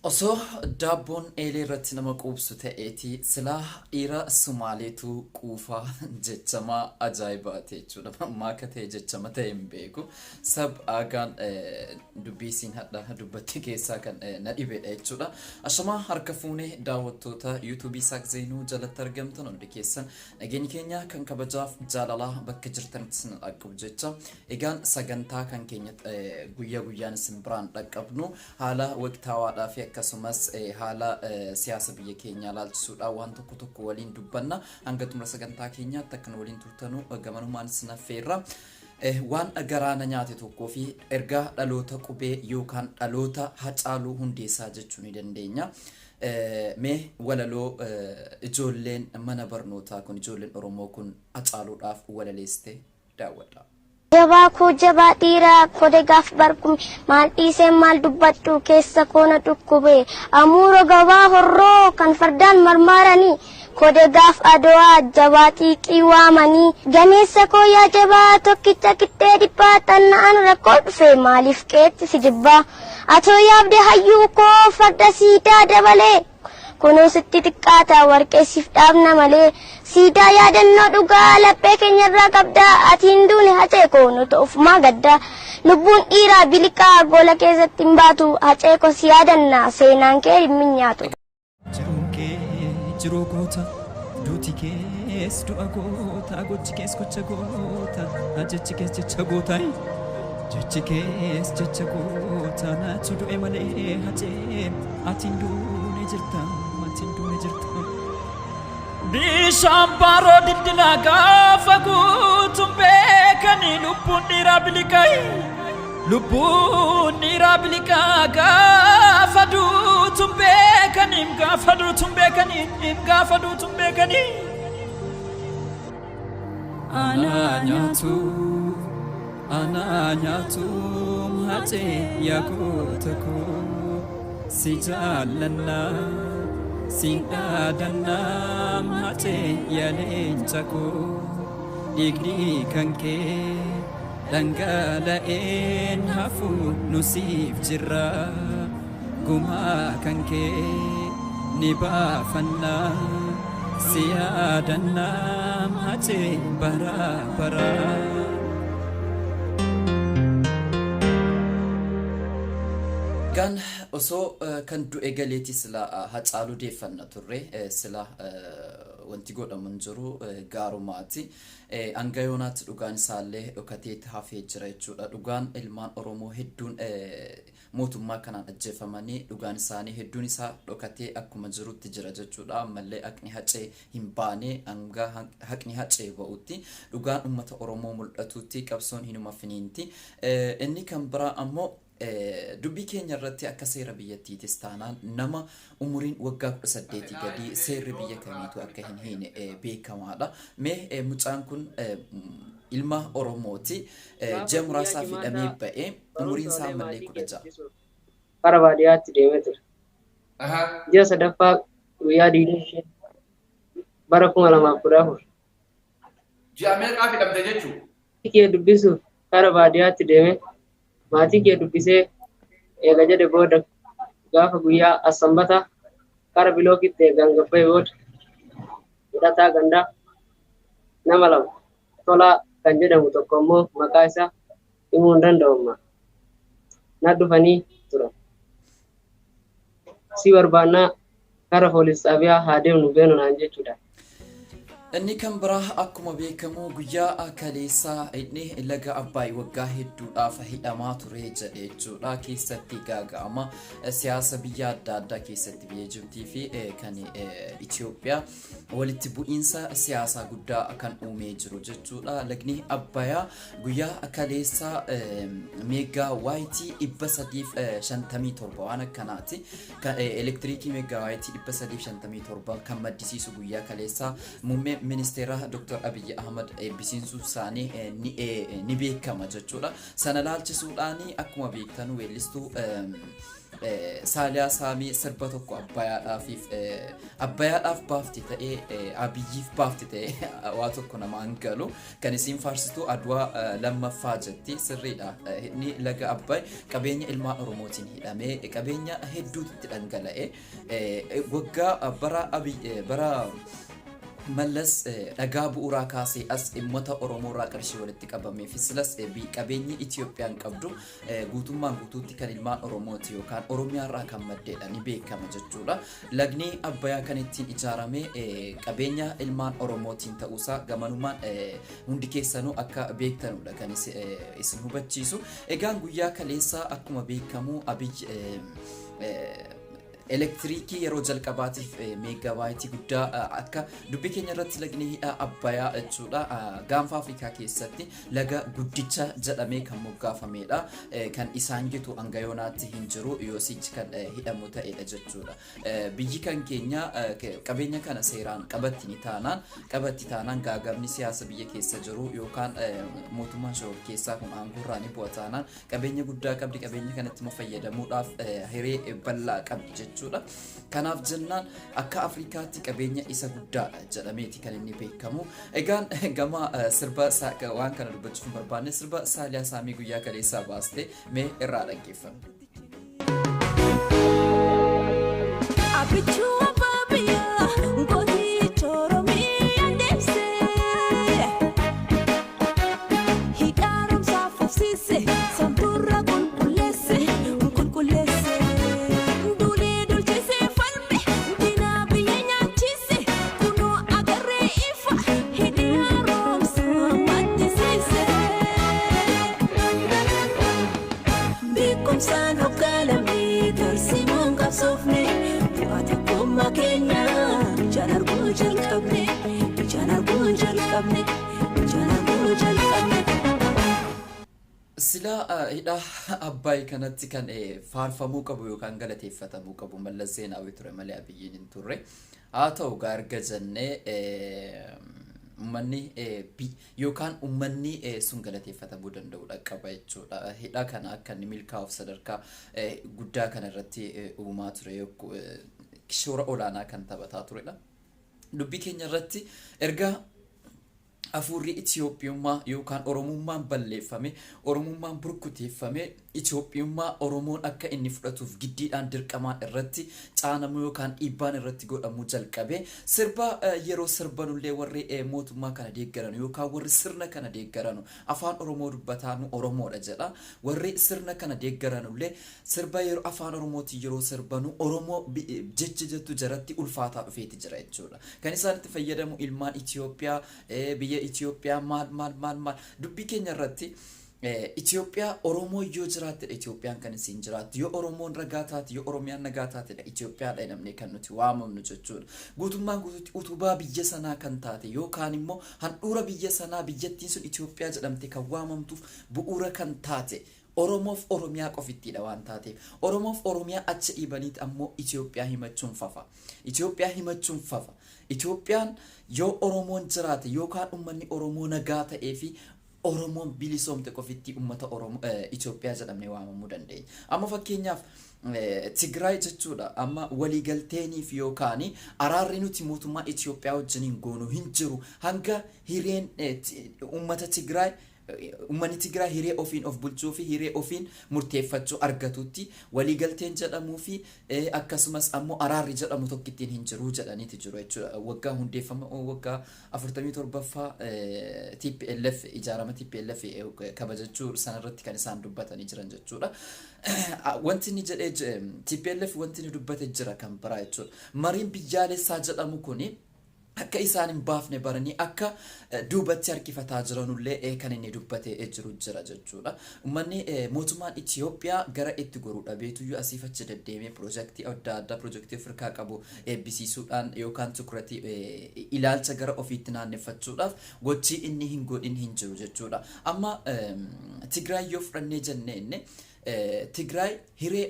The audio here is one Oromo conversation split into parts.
Osoo daabboon eelee irratti nama quubsu ta'eeti silaa dhiira Sumaaleetu quufa jechama ajaa'ibaati jechuudha. Mammaaka ta'e jechama ta'e hin beeku. Sab aagaan dubbii isiin hadha dubbatte keessaa kan na dhibedha jechuudha. Ashamaa harka fuunee daawwattoota yuutuubii Isaaq Zeenuu jalatti argamtan hundi keessan nageenyi keenya kan kabajaaf jaalalaa bakka jirtanitti isin dhaqqabu jecha egaan sagantaa kan keenya guyyaa guyyaan isin biraan dhaqqabnu Haala waqtaawaadhaa fi akkasumas haala siyaasa biyya keenyaa laalchisuudhaan waan tokko tokko waliin dubbanna. Hanga xumura sagantaa keenyaatti akka nu waliin turtanu gamanumaan isin affeerra. Waan garaa na nyaate tokkoo fi ergaa dhaloota qubee yookaan dhaloota Hacaaluu Hundeessaa jechuu ni dandeenya. Mee walaloo ijoolleen mana barnootaa kun ijoolleen Oromoo kun Hacaaluudhaaf walaleessite daawwadhaa. Jabaa koo jabaa dhiiraa kode gaaf barkum maal dhiiseen maal dubbadhu keessa koo na dhukkube amuuro gabaa horroo kan fardaan marmaaranii kode gaaf adowaa jabaa xiiqii waamanii gameessa koo yaa jabaa tokkicha qixxee dhibbaa xanna'an rakkoo dhufe maaliif qeetti si jibbaa atoo yaabde hayyuu koo farda siidaa dabalee Kunuu sitti xiqqaata warqee siif dhaabna malee siidaa yaadannoo dhugaa laphee keenyarraa qabda ati hin duune hacee koo nuti ofumaa gadda lubbuun dhiiraa biliqaa gola keessatti hin baatu hacee koo si yaadanna seenaan kee hin minyaatu. Jiruun kee jiruu goota, duuti kees du'a goota, gochi kees gocha goota, jechi kees jecha goota. Jechi kees jecha goota, natu du'e malee hacee. Ati hin duune jirta, ati hin duune jirta. Bishaan baaroo dildilaa gaafa guutuun beekanii lubbuun dhiiraa biliqaa. Lubbuun dhiiraa biliqaa gaafa duutuun beekanii gaafa duutuun beekanii gaafa duutuun beekanii. Anaa nyaatu anaa nyaatu hacee yaa goota koo si jaallanna siin dhaadanna hacee yaa leenca koo dhiigni kan kee dhangala'een hafu nu siif jirra gumaa kan kee ni baafanna si yaadanna hacee bara baraa. Egaan osoo kan du'e galeeti sila Hacaaluu deeffanna turre sila wanti godhamu hin jiru gaarumaati. Hanga yoonaatti dhugaan isaallee dhokateeti hafee jira jechuudha. Dhugaan ilmaan Oromoo hedduun mootummaa kanaan ajjeefamanii dhugaan isaanii hedduun isaa dhokatee akkuma jirutti jira jechuudha. Ammallee haqni Hacee hin baane hanga haqni Hacee ba'utti dhugaan uummata Oromoo mul'atutti qabsoon hinuma finiinti. Inni kan biraa ammoo dubbii keenya irratti akka seera biyyattiitis taanaan nama umuriin waggaa 18 gadii seerri biyya kamiitu akka hin hiine beekamaadha. Mee mucaan kun ilma Oromooti. Gaafa Ji'a guyyaa muraasaaf hidhamee Jimaataa ba'e. barumsa Umuriin isaa olee ammallee maatii kee 16. dubbisuuf kara baadiyaatti deemee ture. Ji'a sadaffaa guyyaa 25 bara 2014. Ji'a meeqaaf hidhamte jechuu? Maatii kee dubbisuuf kara baadiyaatti deemee maatii kee dubbisee eega jedhe booda gaafa guyyaa as-sanbataa kara bilookitti eegaan gabbaye booda hidhataa gandaa nama lama Tolaa kan jedhamu tokko immoo maqaa isaa himuu hin danda'u ammaa. Na dhufanii turan. Si barbaannaa kara poolis xaabiyaa haa deemnu beenu naan jechuudhaan. Inni kan biraa akkuma beekamu guyyaa kaleessaa inni laga Abbaay waggaa hedduudhaaf hidhamaa ture jedhe jechuudha. Keessatti gaaga'ama siyaasa biyya adda addaa keessatti biyya Ijibtii fi kan Itoophiyaa walitti bu'iinsa siyaasaa guddaa kan uumee jiru jechuudha. Lagni Abbayaa guyyaa kaleessaa meeggaa waayitii 357 waan akkanaati. Elektiriikii meeggaa waayitii 357 kan maddisiisu guyyaa kaleessaa muummee ministeeraa Dr. Abiyyi Ahmad eebbisiisuu isaanii ni beekama jechuudha. Sana laalchisuudhaan akkuma beektan weellistuu Saaliyaa Saamii sirba tokko Abbayaadhaafiif Abbayaadhaaf baafti ta'ee, Abiyyiif baafti ta'ee, waa tokko namaan galu. Kan isiin faarsitu Adwaa lammaffaa jetti, sirriidha. Inni laga Abbaay qabeenya ilmaan Oromootiin hidhamee, qabeenya hedduutu itti dhangala'e. Waggaa bara Abiy, bara Mallas dhagaa bu'uuraa kaasee as uummata Oromoo irraa qarshii walitti qabamee fi silas qabeenyi Itiyoophiyaan qabdu guutummaan guutuutti kan ilmaan Oromooti yookaan Oromiyaa irraa kan maddeedha, ni beekama jechuudha. Lagni Abbayaa kan ittiin ijaarame qabeenya ilmaan Oromootiin ta'uusaa gamanumaan hundi keessanuu akka beektanudha kan isin hubachiisu. Egaan guyyaa kaleessaa akkuma beekamu Abiy elektiriikii yeroo jalqabaatiif meeggabaayitii guddaa, akka dubbii keenya irratti lagni hidha Abbayaa jechuudha gaanfa Afrikaa keessatti laga guddicha jedhamee kan moggaafamedha. Kan isaan gitu hanga yoonaatti hin jiru, yoosichi kan hidhamu ta'edha jechuudha. Biyyi kan keenya qabeenya kana seeraan qabatti ni taanaan, qabatti taanaan, gaagamni siyaasa biyya keessa jiru yookaan mootummaan shoror keessaa kun aangoorraa ni bu'a taanaan, qabeenya guddaa qabdi, qabeenya kanatti immoo fayyadamuudhaaf hiree bal'aa qabdi jechuudha. Kanaaf jennaan akka Afrikaatti qabeenya isa guddaadha jedhameeti kan inni beekamu. Egaan gama sirba waan kana dubbachuuf hin barbaanne, sirba Saaliyaa Saamii guyyaa kaleessaa baaste mee irraa dhaggeeffanna. Abichuu abbaa biyyaa gooticha Oromiyaa deemsee, hidhaaromsaaf fufsiise, samtuurra qulqulleesse qulqulleesse, duulee dulchisee falme diinaa biyya nyaachise, kunoo agarree ifa hidhii haaromsa maddisiise. Beekumsaan hoogganamne, tarsiimoon qabsoofne, bu'aa tokkummaa keenya ijaan arguu jalqabne, ijaan arguu jalqabne, ijaan arguu jalqabne. Silaa hidha Abbaay kanatti kan faarfamuu qabu yookaan galateeffatamuu qabu Mallas Zeenaawii ture malee Abiyyiin hin turre. Haa ta'u gaa, erga jennee uummanni yookaan uummanni sun galateeffatamuu danda'udha qaba jechuudha. Hidha kana akka inni milkaa'uuf sadarkaa guddaa kana irratti uumaa ture, shoora olaanaa kan taphataa turedha. Dubbii keenya irratti erga hafuurri Itiyoophiyummaa yookaan Oromummaan balleeffame, Oromummaan burkuteeffame, Itiyoophiyummaa Oromoon akka inni fudhatuuf giddiidhaan dirqamaan irratti caanamuu yookaan dhiibbaan irratti godhamuu jalqabe, sirba yeroo sirbanullee warri mootummaa kana deeggaranu yookaan warri sirna kana deeggaranu afaan Oromoo dubbataanu Oromoodha jedha. Warri sirna kana deeggaranullee sirba yeroo afaan Oromootiin yeroo sirbanu Oromoo jechi jettu jaratti ulfaataa dhufeeti jira jechuudha. Kan isaan itti fayyadamu ilmaan Itiyoophiyaa, biyya Itiyoophiyaa, maal maal maal maal. Dubbii keenya irratti Itiyoophiyaa Oromoo yoo jiraattedha Itiyoophiyaan kan isiin jiraattu. Yoo Oromoon ragaa taate, yoo Oromiyaan nagaa taatedha Itiyoophiyaadha jedhamnee kan nuti waamamnu jechuudha. Guutummaan guutuutti utubaa biyya sanaa kan taate yookaan immoo handhuura biyya sanaa, biyyattiin sun Itiyoophiyaa jedhamte kan waamamtuuf bu'uura kan taate Oromoof Oromiyaa qofittiidha waan taateef. Oromoof Oromiyaa achi dhiibaniiti ammoo Itiyoophiyaa himachuun fafa. Itiyoophiyaa himachuun fafa. Itiyoophiyaan yoo Oromoon jiraate yookaan uummanni Oromoo nagaa ta'ee fi Oromoon bilisoomte qofitti uummata Oromoo Itoophiyaa jedhamnee waamamuu dandeenya. Amma fakkeenyaaf Tigraay jechuudha, amma waliigalteeniif yookaan araarri nuti mootummaa Itoophiyaa wajjiniin goonu hin jiru hanga hireen uummata Tigraay, uummanni Tigraay hiree ofiin of bulchuu fi hiree ofiin murteeffachuu argatutti waliigalteen jedhamuu fi akkasumas ammoo araarri jedhamu tokkittiin hin jiru jedhaniiti jiru jechuudha. Waggaa hundeeffama waggaa 47ffaa TPLF, ijaarama TPLF kabajachuu sanarratti kan isaan dubbatanii jiran jechuudha. Wanti inni jedhee, TPLF wanti inni dubbate jira kan biraa jechuudha. Mariin biyyaalessaa jedhamu kuni akka isaan hin baafne baranii akka duubatti harkifataa jiranullee kan inni dubbatee jiru jira jechuudha. Uummanni, mootummaan Itiyoophiyaa gara itti goruu dhabeetuyyuu asiif achi deddeemee piroojeektii adda addaa, piroojeektii Afrikaa qabu eebbisiisuudhaan yookaan tukuratii ilaalcha gara ofiitti naanneffachuudhaaf gochii inni hin godhin hin jiru jechuudha. Amma Tigraay yoo fudhannee jennee inni Tigraay hiree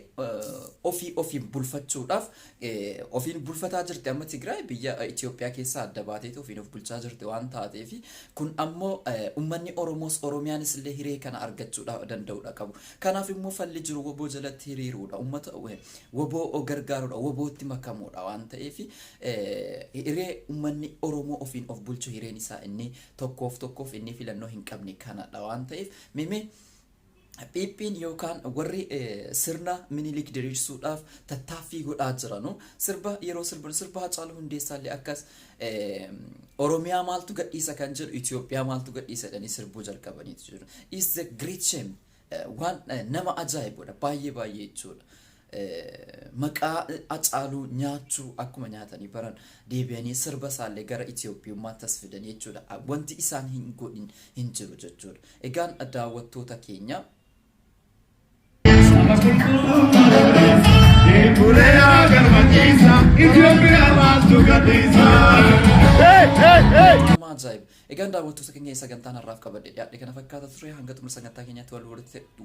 ofii ofiin bulfachuudhaaf ofiin bulfataa jirti. Amma Tigraay biyya Itoophiyaa keessaa adda baateeti ofiin of bulchaa jirti waan taateef, kun ammoo uummanni Oromoos Oromiyaanis illee hiree kana argachuudhaaf danda'uudha qabu. Kanaaf immoo falli jiru WBO jalatti hiriiruudha. Uummata WBO gargaaruudha. WBOtti makamuudha waan ta'eef, hiree uummanni Oromoo ofiin of bulchu, hireen isaa inni tokkoof tokkoof inni filannoo hin qabne kanadha waan ta'eef, mimee PP'n yookaan warri sirna Minilik diriirsuudhaaf tattaaffii godhaa jiranu sirba yeroo sirban, sirba Hacaaluu Hundeessaallee akkas Oromiyaa maaltu gadhiisa kan jedhu Itoophiyaa maaltu gadhiisa jedhanii sirbuu jalqabaniitu jiru. Is the great shame, waan nama ajaa'ibudha baay'ee baay'ee jechuudha. Maqaa Hacaaluu nyaachuu akkuma nyaatanii baran deebi'anii sirba isaallee gara Itoophiyummaatti as fidan jechuudha. Wanti isaan hin godhin hin jiru jechuudha. Egaan daawwattoota keenya, Buleera galmachiisa, Itoophiyaa maaltu gadhiisa? Nama ajaa'iba. Egaan daawwattoota keenya, sagantaan har'aaf qabadhe dhiyaadhe kana fakkaata ture. Hanga xumura sagantaa keenyaatti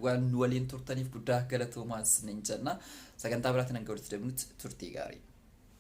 waan waliin turtaniif guddaa galatoomaa isiniin jenna. Sagantaa biraatiin hanga walitti deebinutti turtii gaarii.